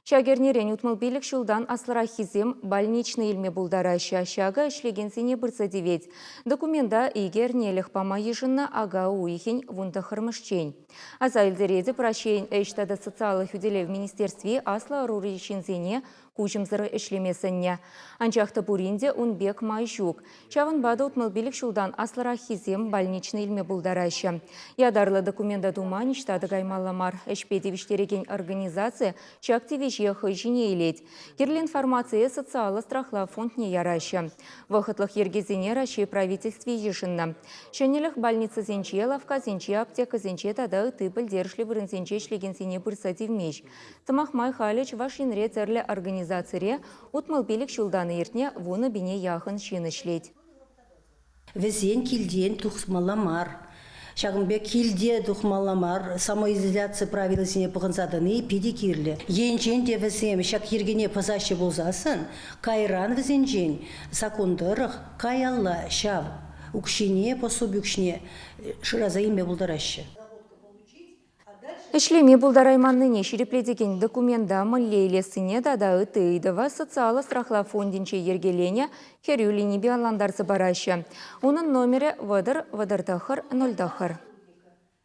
Ҫак эрнерен 65 ҫултан аслӑраххисем больничнӑй илме пултараҫҫӗ. Ҫакӑ ӗҫлекенсене пырса тивет. Документа икӗ эрнелӗх пама йышӑннӑ ака уйӑхӗн вунтӑххӑрмӗшчен. Аса илтеретӗп, Раҫҫейӗн Ӗҫ тата социаллӑ хӳтӗлев министерстви аслӑ ӑрури ҫынсене куҫӑмсӑр ӗҫлеме сӗннӗ. Анчах та пурин те ун пек май ҫук. Ҫавӑнпа та 65 ҫултан аслӑраххисем больничнӑй илме пултараҫҫӗ. Ятарлӑ документа тума ниҫта та каймалла мар. Ӗҫпе тивӗҫтерекен организаци ҫак тивӗҫе хӑй ҫине илет. Кирлӗ информацие социаллӑ страхлав фондне яраҫҫӗ. Вӑхӑтлӑх йӗркесене Раҫҫей Правительстви йышӑннӑ. Ҫӗнӗлӗх больницӑсенче, лавккасенче, аптекӑсенче тата ытти пӗлтерӗшлӗ вырӑнсенче ӗҫлекенсене пырса тивмест. Сӑмах май, халӗ Чӑваш Енре тӗрлӗ организацире 65 ҫултан иртнӗ вунӑ пине яхӑн ҫын ӗҫлет. Вӗсен килтен тухмалла мар. Ҫакӑн пек килте тухмалла мар, самоизоляци правилисене пӑхӑнса тӑни питӗ кирлӗ. Енчен те вӗсем ҫак йӗркене пӑсаҫҫӗ пулсассӑн, кайран вӗсенчен саккун тӑрӑх каялла ҫав укҫине, пособи укҫине шыраса илме пултараҫҫӗ. Ӗҫлеме пултарайманнине ҫирӗплетекен документа мӗнле илессине тата ытти ыйтӑва социаллӑ страхлав фондӗнче йӗркеленӗ хӗрӳ линипе ӑнлантарса параҫҫӗ. Унӑн номерӗ 30 39 09.